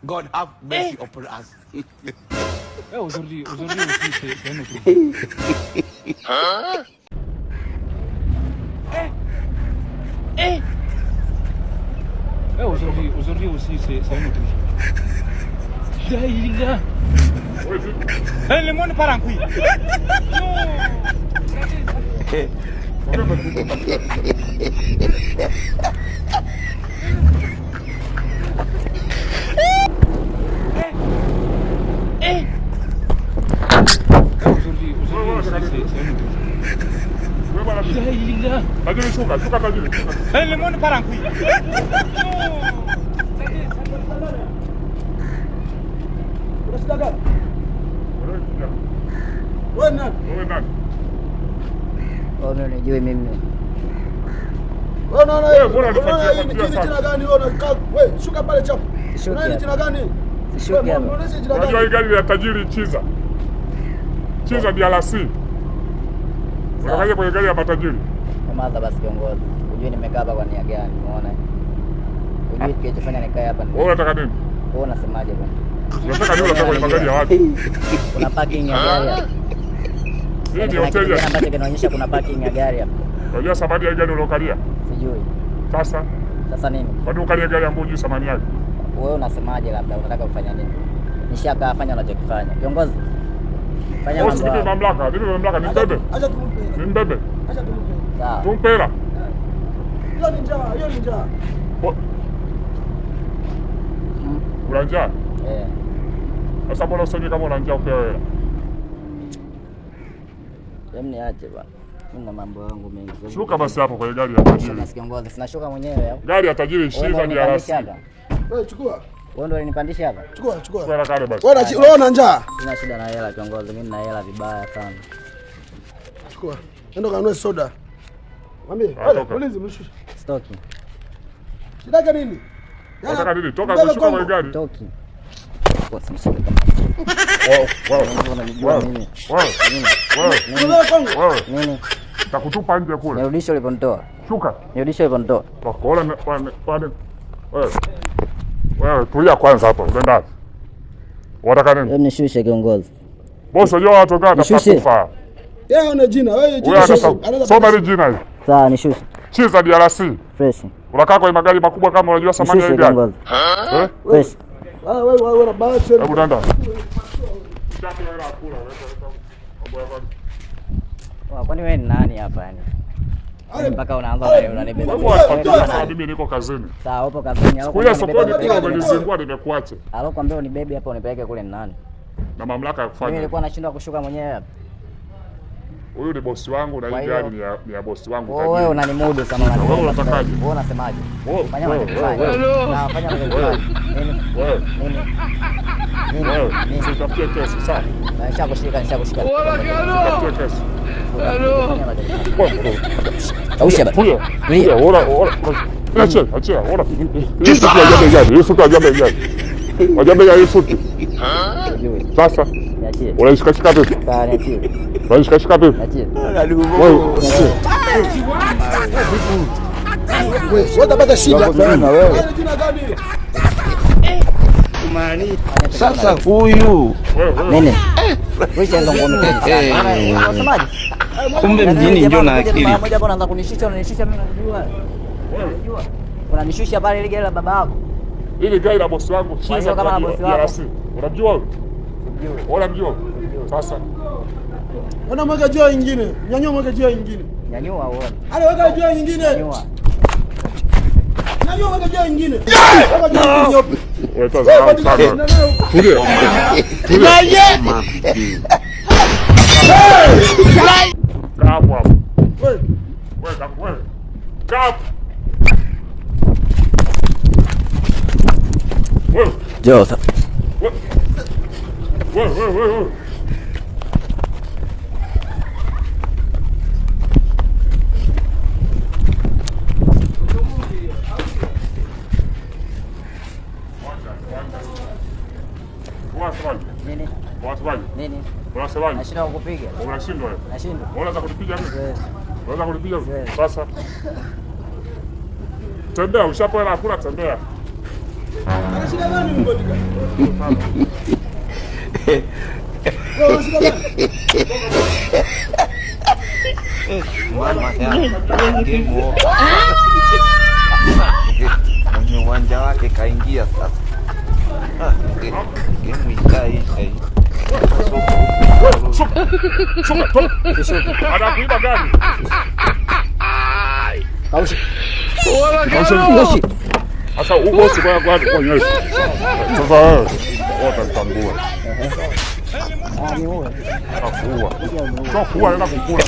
God have mercy upon us. Aujourd'hui, aujourd'hui aussi, c'est un autre jour. Aujourd'hui, aujourd'hui aussi, c'est un autre jour. Il a... Le monde part en couille. Aujourd'hui, aujourd'hui aussi, c'est un autre jour. Tajiri, shuka, shuka tajiri. Le monde part en couille. Wewe nani? Wewe nani? Wewe unijui mimi. Wewe unaona Wewe mbona unanifuatilia hii ni sana? jina gani wewe unakaa? Wewe shuka pale chapu. Shuka Unaona hapa. jina gani? Shuka Wewe hapa. unaona jina Unajua hii gani? gari ya tajiri Chiza. Chiza DRC. Unakaja kwenye gari ya matajiri. Kamaza basi kiongozi. Ujui nimekaa hapa kwa nia gani, umeona? Ujui kilichofanya nikae hapa ni. Wewe unataka nini? Wewe unasemaje bwana? Unataka nini unataka kwenye magari ya watu? Kuna parking ya gari hapa. Hii ni Kuna kitu hoteli. gani ambacho kinaonyesha kuna parking ya gari hapa? Unajua thamani ya gari uliokalia? Sijui. Sasa Sasa nini? kwa nini ukalia gari ambayo hujui thamani yake? Wewe unasemaje labda unataka kufanya nini? Nishakaa, fanya unachokifanya. Kiongozi. Fanya Bosi, mambo nipe yako. mamlaka, nipe mamlaka, nimbebe. Acha tumpe. Nimbebe. Acha tumpe. Sawa. Tumpe hela. Hiyo ni njaa, hiyo ni njaa. Una njaa? Eh. Sasa mbona usemi kama una njaa upewe hela? Hem, niache bwana. Mimi na mambo yangu mengi. Shuka basi hapo kwenye gari ya tajiri. Basi kiongozi, sinashuka mwenyewe au? Gari ya tajiri Wewe Chiza ndio DRC. ulinipandisha hapa. Wewe chukua. Wewe ndio ulinipandisha hapa. Chukua, chukua. Chukua hela kale basi. Wewe wewe una njaa. Sina shida na hela kiongozi, mimi nina hela vibaya sana. Chukua. Nenda kanunue soda. Mwambie, Ah, wewe toka. ulinzi mshushe. Stoki. Shida yake nini? Unataka nini? Toka Mbebe kushuka Kongo. kwenye gari. Stoki. Bosi mshike kama. Wewe, Unanijua wewe, mimi. wewe, wewe, Mbebe Kongo. wewe. Nini? Nitakutupa nje kule. Nirudishe uliponitoa. Shuka. Nirudishe uliponitoa. Wakola wane wane. Wewe. Wewe tulia kwanza hapo. Unaenda wapi? Unataka nini? Hem, nishushe kiongozi. Bosi, unajua watu gani Nishushe. watakufa. Yeye ana jina, wewe Wewe jina. anataka soma hili jina hili. Sawa, nishushe. Chiza DRC. Fresh. Unakaa kwenye magari makubwa kama unajua thamani ya Nishushe hii gari. kiongozi. Eh? Fresh. Wewe wewe wewe na bahati. Hebu nenda. Kwani wewe ni nani hapa yani? Ale Mpaka unaanza unanibeba. Wewe unafuatilia sana, mimi niko kazini. Sawa, upo kazini. Siku ile sokoni kule umenizingua nimekuacha. Alokuambia unibebe hapa unipeleke kule ni nani? Na mamlaka ya Mimi kufanya. nilikuwa nashindwa kushuka mwenyewe hapa. Huyu ni bosi wangu na Kwa hii hiyo- gari ni ya bosi wangu. Wewe tajiri. unanimudu sana Wewe unatakaje? Wewe unasemaje? Wewe, Fanya wewe, unachokifanya. wewe. Sawa, fanya unachokifanya. Nini? Wewe, Nini? Nini? wewe, Nini? usitafutie kesi sawa? Na Nishakushika, nishakushika. Usitafutie kesi. Fanya unachokifanya. Wewe, Kausha basi. Tulia. Tulia. Tulia, ora, ora. Achia, achia, ora. Hii suti ya jambe gani? Hii suti ya jambe gani? Wajambe ya hii suti. Sijui. Sasa Niachie. unaishikashika vipi? Sawa, niachie. Unaishikashika vipi? Niachie. Wewe, Wewe utapata shida. Sana wewe. Wewe jina gani? Sasa huyu wewe, wewe. Nini? Wewe hizo ngome tena. Unasemaje? kumbe mjini ndio na akili. Mara moja hapo unaanza kunishusha, unanishusha mimi unanijua. Unanijua. Unanishusha pale ile gari la baba yako. Hili gari la bosi wangu hiyo Chiza kama la bosi wako. DRC. Unamjua wewe? Sijui. Unamjua? Sasa Ona mweka jua nyingine. Nyanyua mweka jua nyingine. Nyanyua uone. Ale weka jua nyingine. Nyanyua. Nyanyua weka jua nyingine. Weka jua nyingine nyeupe. wewe tazama sana. Tulia. Tulia. Kaa hapo hapo. Wewe Wewe, kaa- wewe. Kaa hapo. Wewe. Njoo sasa. Wewe, wewe, wewe, wewe. Unasemaje? Nini? Unasemaje? Nini? Unasemaje? Nashindwa kukupiga. Unashindwa wewe. Nashindwa. Unaweza kunipiga mimi? Siwezi. Unaweza kunipiga mimi? Siwezi. Sasa tembea, ushapewa hela hakuna tembea. Ana shida gani huyu bodyguard? Wewe una shida gani? Mama ya game over. Mwenye uwanja wake kaingia sasa. Ah, Game ishaisha hii. Shuka, toka. Anakuiba gari. Kaushi. Kaushi. Sasa huko si kwa kwa kuonyesha. Sasa wewe utatambua. Ah, ni wewe. Atakuua. Sio kuua, anaenda kukula.